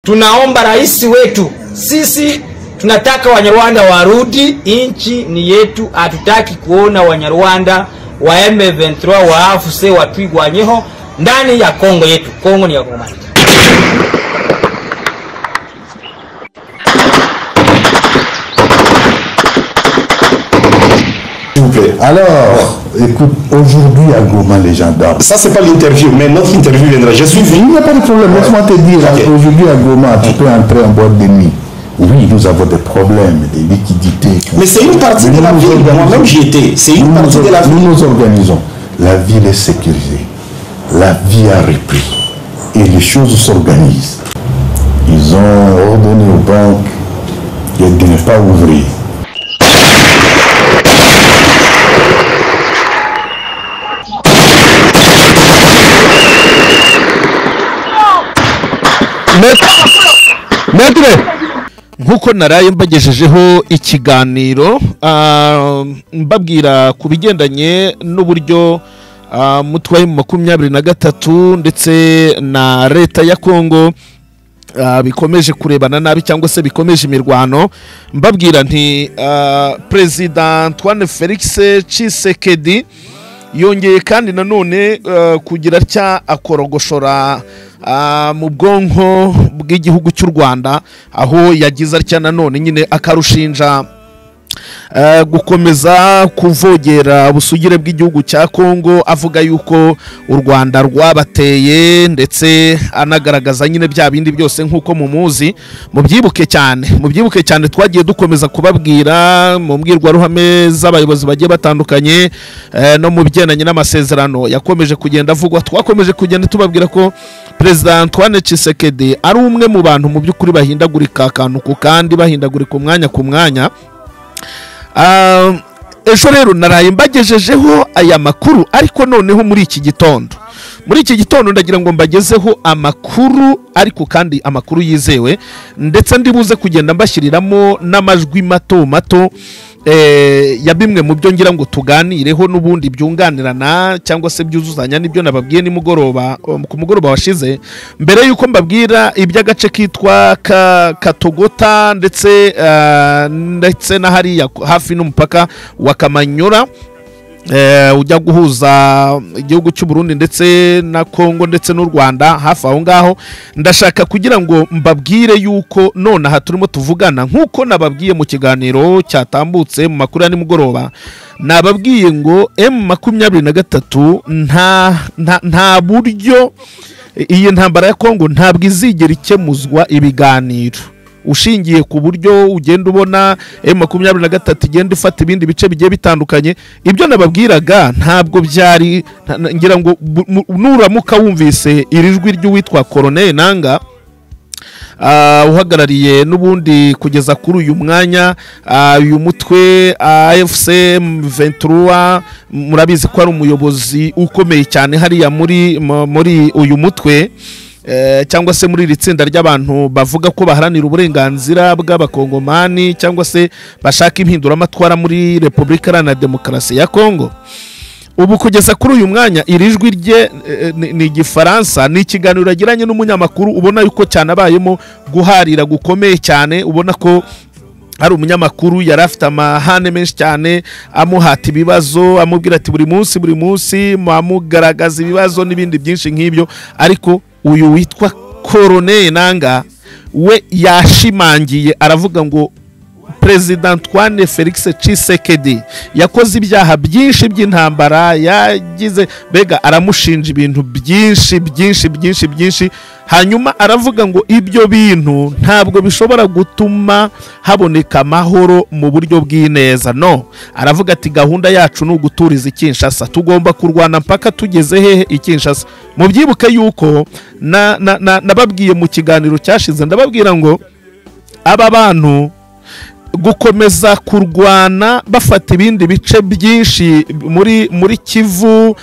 Tunaomba rais wetu, sisi tunataka Wanyarwanda warudi, nchi ni yetu, hatutaki kuona Wanyarwanda wa M23 wa AFC watwigwanyeho ndani ya Kongo yetu. Kongo ni ya Kongomani. S'il vous plaît. Alors, écoute, aujourd'hui à Goma, les gendarmes. Ça, c'est pas l'interview, mais notre interview viendra. Je suis Il n'y a pas de problème, laisse-moi te dire, Ok. aujourd'hui à Goma, tu peux entrer en boîte de nuit. Oui, nous avons des problèmes, des liquidités. Mais c'est une partie Mais de la nous nous ville. organisons. Moi-même, j'y étais. C'est une Nous partie nous, de la nous ville. nous organisons. La ville est sécurisée. La vie a repris. Et les choses s'organisent. Ils ont ordonné aux banques de ne pas ouvrir. Maître nkuko naraye mbagejejeho ikiganiro mbabwira ku bigendanye n'uburyo mutwe wa 23 ndetse na leta ya Kongo bikomeje kurebana nabi cyangwa se bikomeje imirwano, mbabwira nti President Antoine Felix Tshisekedi yongeye kandi nanone kugira cya akorogoshora mu bwonko bw'igihugu cy'u Rwanda, aho yagize atya nanone nyine akarushinja gukomeza kuvogera ubusugire bw'igihugu cya Kongo, avuga yuko u Rwanda rwabateye, ndetse anagaragaza nyine bya bindi byose nkuko mumuzi. Mubyibuke cyane twagiye dukomeza kubabwira mu mbwirwaruhame z'abayobozi bagiye batandukanye, no mu bigendanye n'amasezerano yakomeje kugenda avugwa. Twakomeje kugenda tubabwira ko President Antoine Tshisekedi ari umwe mu bantu mu by'ukuri bahindagurika akantu ku kandi, bahindagurika umwanya ku mwanya. Ejo rero naraye mbagejejeho aya makuru, ariko noneho muri iki gitondo ndagira ngo mbagezeho amakuru, ariko kandi amakuru yizewe, ndetse ndibuze kugenda mbashyiriramo n'amajwi mato mato ya bimwe mu byo ngira ngo tuganireho n'ubundi byunganirana cyangwa se byuzuzanya n'ibyo nababwiye nimugoroba, ku mugoroba washize, mbere yuko mbabwira iby'agace kitwa Katogota ndetse ndetse na hariya hafi n'umupaka wa Kamanyura, ujya guhuza igihugu cy'u Burundi ndetse na Kongo ndetse n'u Rwanda hafi aho ngaho. Ndashaka kugira ngo mbabwire yuko none aha turimo tuvugana, nkuko nababwiye mu kiganiro cyatambutse mu makuru ya nimugoroba, nababwiye ngo M23 nta buryo iyi ntambara ya Kongo ntabwo izigera ikemuzwa ibiganiro. Ushingiye ku buryo ugenda ubona M23 igenda ifata ibindi bice bigiye bitandukanye, ibyo nababwiraga ntabwo byari, ngira ngo nuramuka wumvise iri jwi ry'uwitwa Colonel Nanga, uhagarariye n'ubundi kugeza kuri uyu mwanya uyu mutwe AFC M23, murabizi ko ari umuyobozi ukomeye cyane hariya muri uyu mutwe, cyangwa se muri iri tsinda ry'abantu bavuga ko baharanira uburenganzira bw'abakongomani cyangwa se bashaka impinduramatwara muri Repubulika Iharanira Demokarasi ya Kongo. Ubu kugeza kuri uyu mwanya iri jwi rye ni Igifaransa, ni ikiganiro yagiranye n'umunyamakuru ubona yuko cyane abayemo guharira gukomeye cyane, ubona ko hari umunyamakuru yari afite amahane menshi cyane, amuhata ibibazo, amubwira ati buri munsi amugaragaza ibibazo n'ibindi byinshi nk'ibyo. Ariko uyu witwa Colonel Nanga we yashimangiye aravuga ngo President Antoine Felix Tshisekedi yakoze ibyaha byinshi by'intambara, yagize bega aramushinja ibintu byinshi byinshi byinshi byinshi, hanyuma aravuga ngo ibyo bintu ntabwo bishobora gutuma haboneka amahoro mu buryo bw'ineza. No, aravuga ati gahunda yacu ni uguturiza Kinshasa, tugomba kurwana mpaka tugeze hehe i Kinshasa. Mubyibuke yuko nababwiye mu kiganiro cyashize, ndababwira ngo aba bantu gukomeza kurwana bafata ibindi bice byinshi muri Kivu,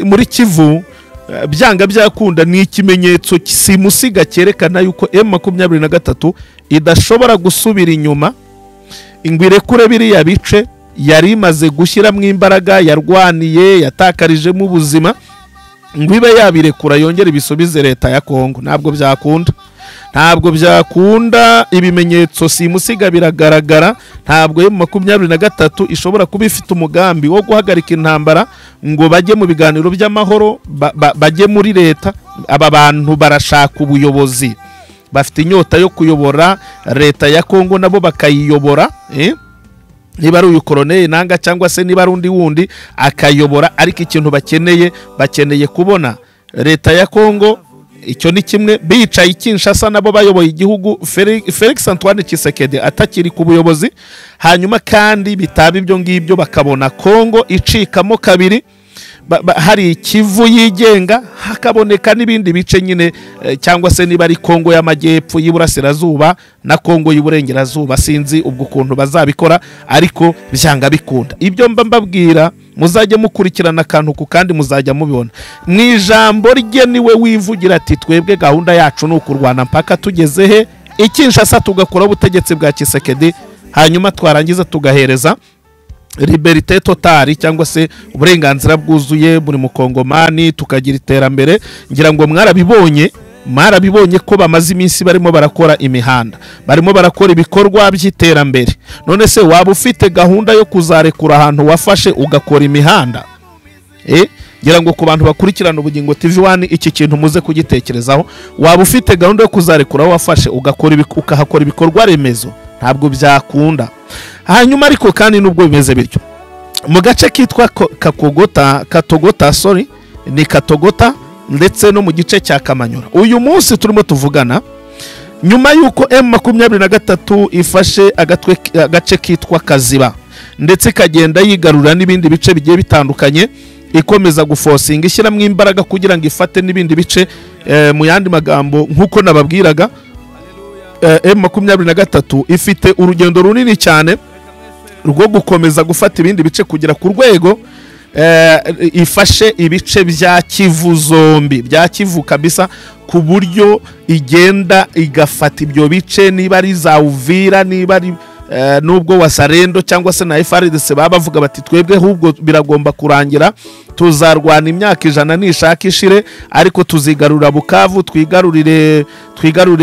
muri Kivu byanga byakunda, ni ikimenyetso simusiga cyerekana yuko M23 idashobora gusubira inyuma ngo irekure biriya bice yari imaze gushyiramo imbaraga, yarwaniye, yatakarijemo ubuzima, ngo ibe yabirekura yongere ibisubize leta ya Kongo. Ntabwo byakunda. Ntabwo byakunda, ibimenyetso simusiga biragaragara. Ntabwo M23 ishobora kuba ifite umugambi wo guhagarika intambara ngo bajye mu biganiro by'amahoro, bajye muri leta. Aba bantu barashaka ubuyobozi, bafite inyota yo kuyobora leta ya Kongo, nabo bakayiyobora, niba ari uyu Colonel Nanga cyangwa se niba ari undi wundi akayobora. Ariko ikintu bakeneye kubona leta ya Kongo, icyo ni kimwe. Bicaye Kinshasa nabo bayoboye igihugu, Felix Antoine Tshisekedi atakiri ku buyobozi. Hanyuma kandi bitaba ibyo ngibyo bakabona Kongo icikamo kabiri, hari Kivu yigenga, hakaboneka n'ibindi bice nyine, cyangwa se niba ari Kongo y'amajyepfo y'iburasirazuba na Kongo y'uburengerazuba, sinzi ubwo ukuntu bazabikora, ariko byanga bikunda. Ibyo mba mbabwira muzajye mukurikirana akantu ku kandi, muzajya mubibona. Mu ijambo rye niwe wivugira ati twebwe gahunda yacu ni ukurwana mpaka tugeze he Kinshasa, tugakora ubutegetsi bwa Tshisekedi, hanyuma twarangiza tugahereza liberté totale cyangwa se uburenganzira bwuzuye buri mukongomani, tukagira iterambere. Ngira ngo mwarabibonye ko bamaze iminsi barimo barakora imihanda, barimo barakora ibikorwa by'iterambere. None se waba ufite gahunda yo kuzarekura ahantu wafashe ugakora imihanda? Ngira ngo ku bantu bakurikirana Ubugingo TV 1 iki kintu muze kugitekerezaho. Waba ufite gahunda yo kuzarekura aho wafashe ugakora ukahakora ibikorwa remezo? Ntabwo byakunda. Hanyuma ariko kandi nubwo bimeze bityo, mu gace kitwa Katogota, sorry, ni Katogota, ndetse no mu gice cya Kamanyura, uyu munsi turimo tuvugana, nyuma yuko M23 ifashe agace kitwa Kaziba, ndetse ikagenda yigarura n'ibindi bice bigiye bitandukanye, ikomeza guforcinga ishyiramo imbaraga kugira ngo ifate n'ibindi bice. Mu yandi magambo, nkuko nababwiraga, M23 ifite urugendo runini cyane rwo gukomeza gufata ibindi bice kugera ku rwego ifashe ibice bya Kivu zombi, bya Kivu kabisa, ku buryo igenda igafata ibyo bice, niba ari za Uvira, niba ari nubwo Wasarendo cyangwa se na FARDC baba bavuga bati twebwe ahubwo biragomba kurangira, tuzarwana imyaka 100 nishaka ishire, ariko tuzigarura Bukavu, twigarurire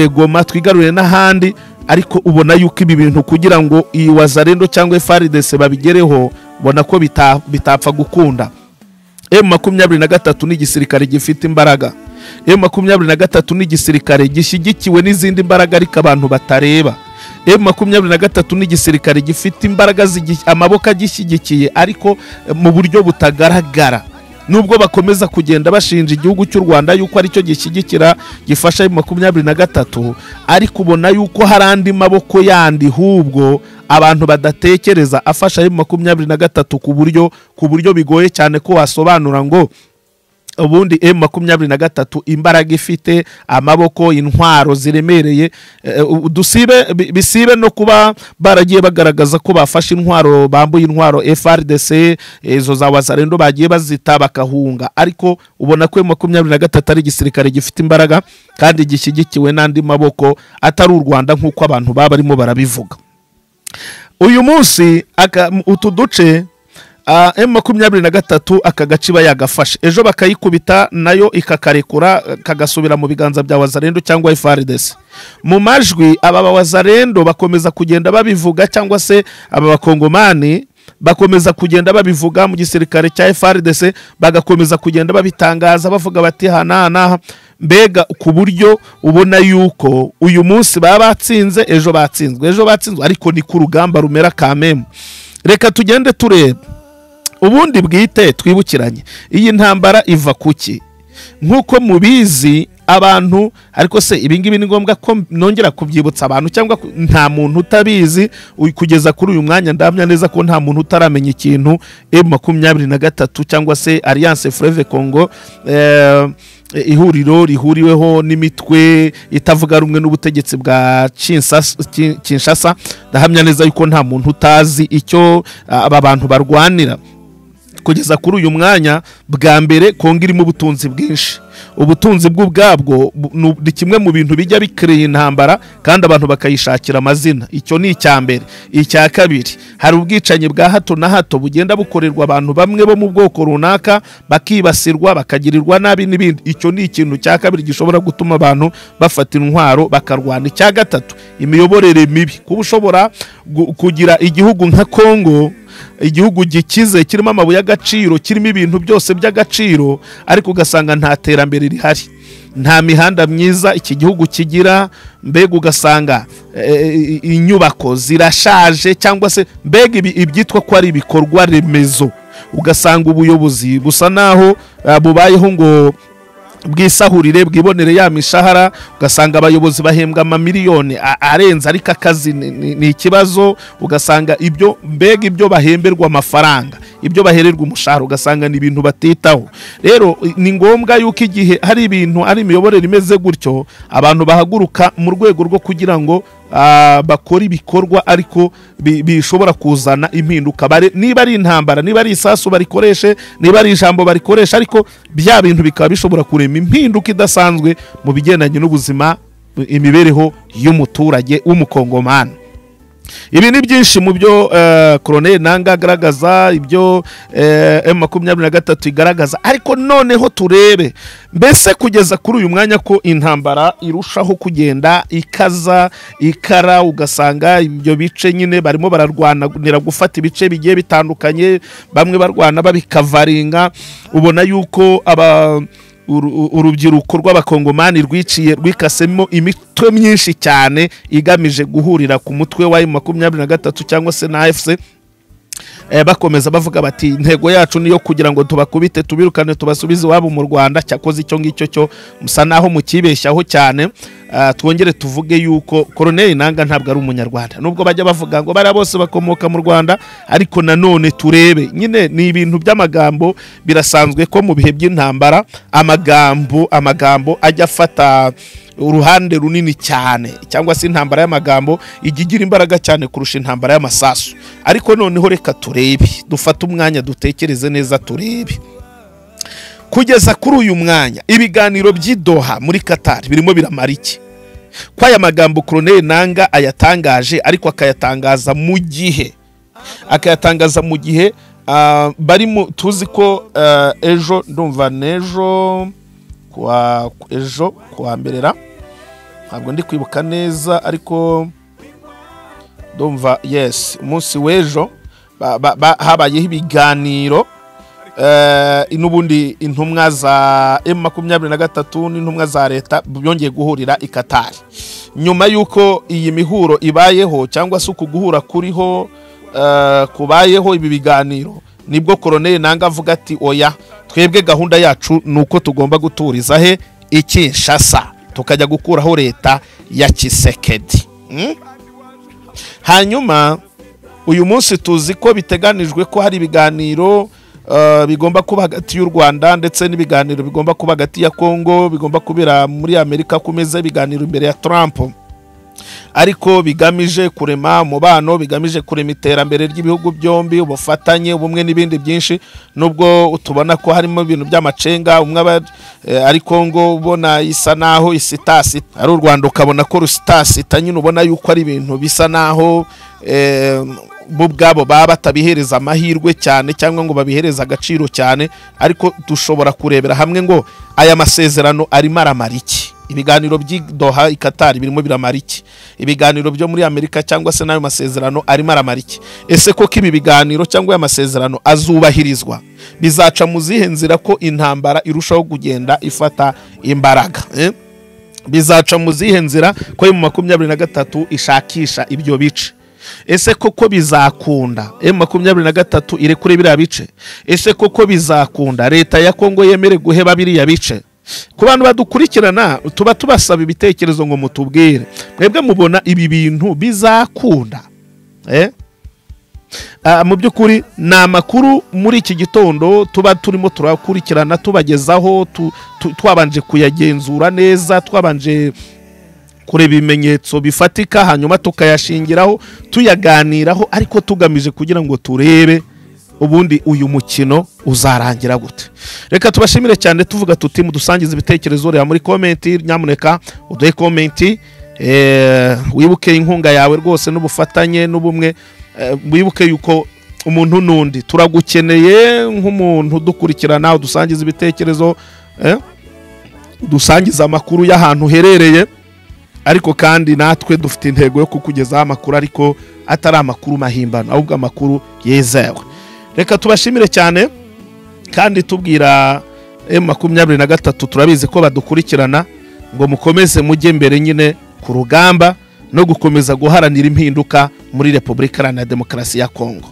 Goma, twigarurire n'ahandi. Ariko ubona yuko ibi bintu kugira ngo iyi Wazarendo cyangwa FARDC babigereho, ubona ko bitapfa gukunda. M23 ni igisirikare gifite imbaraga. M23 ni igisirikare gishyigikiwe n'izindi mbaraga ariko abantu batareba. M23 ni igisirikare gifite imbaraga, amaboko agishyigikiye, ariko mu buryo butagaragara. Nubwo bakomeza kugenda bashinja igihugu cy'u Rwanda yuko aricyo gishyigikira gifasha M23, ariko ubona yuko hari andi maboko yandi hubwo abantu badatekereza afasha M23 ku buryo bigoye cyane ko wasobanura ngo ubundi M23 imbaraga ifite, amaboko, intwaro ziremereye, dusibe bisibe no kuba baragiye bagaragaza ko bafashe intwaro, bambuye intwaro FARDC, izo za Wazarendo bagiye bazita bakahunga. Ariko ubona ko M23 ari igisirikare gifite imbaraga kandi gishyigikiwe n'andi maboko atari u Rwanda nkuko abantu baba barimo barabivuga. Uyu munsi utu duce M23 aka gace iba yagafashe, ejo bakayikubita nayo ikakarekura kagasubira mu biganza bya Wazarendo cyangwa FARDC. Mu majwi aba Wazarendo bakomeza kugenda babivuga, cyangwa se aba bakongomani bakomeza kugenda babivuga mu gisirikare cya FARDC, bagakomeza kugenda babitangaza bavuga bati hana naha. Mbega ku buryo ubona yuko uyu munsi baba batsinze, ejo batsinzwe, ejo batsinzwe, ariko ni ku rugamba rumera kameme. Reka tugende turebe ubundi bwite twibukiranye iyi ntambara iva kuki. Nkuko mubizi abantu, ariko se ibingibi ni ngombwa ko nongera kubyibutsa abantu, cyangwa nta muntu utabizi kugeza kuri uyu mwanya. Ndamya neza ko nta muntu utaramenya ikintu M23 cyangwa se Alliance Fleuve Congo, ihuriro rihuriweho n'imitwe itavuga rumwe n'ubutegetsi bwa Kinshasa. Ndahamya neza yuko nta muntu utazi icyo aba bantu barwanira. Kugeza kuri uyu mwanya, bwa mbere Kongo irimo ubutunzi bwinshi. Ubutunzi bw'ubwabwo ni kimwe mu bintu bijya bikereye intambara kandi abantu bakayishakira amazina. Icyo ni icya mbere. Icya kabiri, hari ubwicanyi bwa hato na hato bugenda bukorerwa abantu bamwe bo mu bwoko runaka, bakibasirwa, bakagirirwa nabi n'ibindi. Icyo ni ikintu cya kabiri gishobora gutuma abantu bafata intwaro bakarwana. Icya gatatu, imiyoborere mibi. Kuba ushobora kugira igihugu nka Kongo, igihugu gikize kirimo amabuye y'agaciro, kirimo ibintu byose by'agaciro, ariko ugasanga nta terambere rihari, nta mihanda myiza iki gihugu kigira, mbega ugasanga inyubako zirashaje, cyangwa se mbega ibyitwa ko ari ibikorwa remezo, ugasanga ubuyobozi busa naho bubayeho ngo bwisahurire, bwibonere ya mishahara, ugasanga abayobozi bahembwa amamiliyoni arenze, ariko akazi ni ikibazo. Ugasanga ibyo mbega ibyo bahemberwa amafaranga, ibyo bahererwa umushahara, ugasanga ni ibintu batitaho. Rero ni ngombwa yuko igihe hari ibintu ari imiyoborere imeze gutyo, abantu bahaguruka mu rwego rwo kugira ngo bakora ibikorwa ariko bishobora kuzana impinduka. Niba ari intambara, niba ari isasu barikoreshe, niba ari ijambo barikoresha, ariko bya bintu bikaba bishobora kurema impinduka idasanzwe mu bigendanye n'ubuzima, imibereho y'umuturage w'umukongomani. Ibi ni byinshi mu byo Colonel Nanga agaragaza, ibyo M23 igaragaza. Ariko noneho turebe mbese kugeza kuri uyu mwanya ko intambara irushaho kugenda ikaza ikara, ugasanga ibyo bice nyine barimo bararwanira gufata ibice bigiye bitandukanye, bamwe barwana babikavaringa. Ubona yuko aba urubyiruko rw'abakongomani rwiciye rwikasemo imitwe myinshi cyane igamije guhurira ku mutwe wa M23 cyangwa se na AFC. Bakomeza bavuga bati intego yacu niyo kugira ngo tubakubite, tubirukane, tubasubize iwabo mu Rwanda. Cyakoze icyo ngicyo cyo musa naho mukibeshyaho cyane. Twongere tuvuge yuko Colonel Nanga ntabwo ari umunyarwanda, nubwo bajya bavuga ngo bari bose bakomoka mu Rwanda, ariko nanone turebe nyine ni ibintu by'amagambo. Birasanzwe ko mu bihe by'intambara amagambo ajya afata uruhande runini cyane, cyangwa se intambara y'amagambo igigira imbaraga cyane kurusha intambara y'amasasu. Ariko noneho reka turebe, dufate umwanya dutekereze neza, turebe kugeza kuri uyu mwanya ibiganiro by'i Doha muri Qatar birimo biramara iki? Ko aya magambo Colonel Nanga ayatangaje, ariko akayatangaza mu gihe barimo tuzi ko ejo ndumva nejo kwa ejo kwa mberera, ntabwo ndi kwibuka neza, ariko ndumva yes umunsi w'ejo habayeho ibiganiro n'ubundi intumwa za M23 n'intumwa za leta byongeye guhurira i Qatar. Nyuma yuko iyi mihuro ibayeho, cyangwa se uku guhura kuriho kubayeho ibi biganiro, nibwo Colonel Nanga avuga ati oya, twebwe gahunda yacu nuko tugomba guturiza he i Kinshasa, tukajya gukuraho leta ya Tshisekedi. Hanyuma uyu munsi tuzi ko biteganijwe ko hari ibiganiro bigomba kuba hagati y'u Rwanda, ndetse n'ibiganiro bigomba kuba hagati ya Kongo, bigomba kubera muri Amerika ku meza ibiganiro imbere ya Trump, ariko bigamije kurema umubano, bigamije kurema iterambere ry'ibihugu byombi, ubufatanye, ubumwe n'ibindi byinshi. Nubwo tubona ko harimo ibintu by'amacenga, umwe ari Kongo ubona isa naho isitasita, ari u Rwanda ukabona ko rusitasita nyine, ubona yuko ari ibintu bisa naho bo ubwabo baba batabihereza amahirwe cyane cyangwa ngo babihereza agaciro cyane. Ariko dushobora kurebera hamwe ngo aya masezerano arimo aramara iki? Ibiganiro by'i Doha i Qatar birimo biramara iki? Ibiganiro byo muri Amerika cyangwa se n'ayo masezerano arimo aramara iki? Ese koko ibi biganiro cyangwa aya masezerano azubahirizwa? Bizaca mu zihe nzira ko intambara irushaho kugenda ifata imbaraga? Bizaca mu zihe nzira ko M23 ishakisha ibyo bice? Ese koko bizakunda M23 irekure biriya bice? Ese koko bizakunda leta ya Kongo yemere guheba biriya bice? Ku bantu badukurikirana tuba tubasaba ibitekerezo ngo mutubwire, mwebwe mubona ibi bintu bizakunda? Mu by'ukuri ni amakuru muri iki gitondo tuba turimo turakurikirana, tubagezaho, twabanje kuyagenzura neza, twabanje kureba ibimenyetso bifatika, hanyuma tukayashingiraho, tuyaganiraho, ariko tugamije kugira ngo turebe Ubundi uyu mukino uzarangira gute? Reka tubashimire cyane, tuvuga tuti mudusangize ibitekerezo, reba muri comment, nyamuneka uduhe comment, wibuke inkunga yawe rwose n'ubufatanye n'ubumwe, wibuke yuko umuntu n'undi turagukeneye nk'umuntu udukurikirana, udusangiza ibitekerezo, udusangiza amakuru y'ahantu uherereye. Ariko kandi natwe dufite intego yo kukugezaho amakuru, ariko atari amakuru mahimbano, ahubwo amakuru yizewe. Reka tubashimire cyane kandi tubwira M23, turabizi ko badukurikirana, ngo mukomeze mujye mbere nyine ku rugamba no gukomeza guharanira impinduka muri Repubulika Iharanira Demokarasi ya Kongo.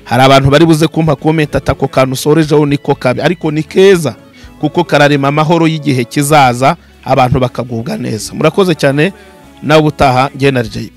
Hari abantu bari buze kumpa comment atako kantu usorejeho niko kabi, ariko ni keza kuko kararema amahoro y'igihe kizaza, abantu bakagubwa neza. Murakoze cyane, nawe ubutaha, njye na JP.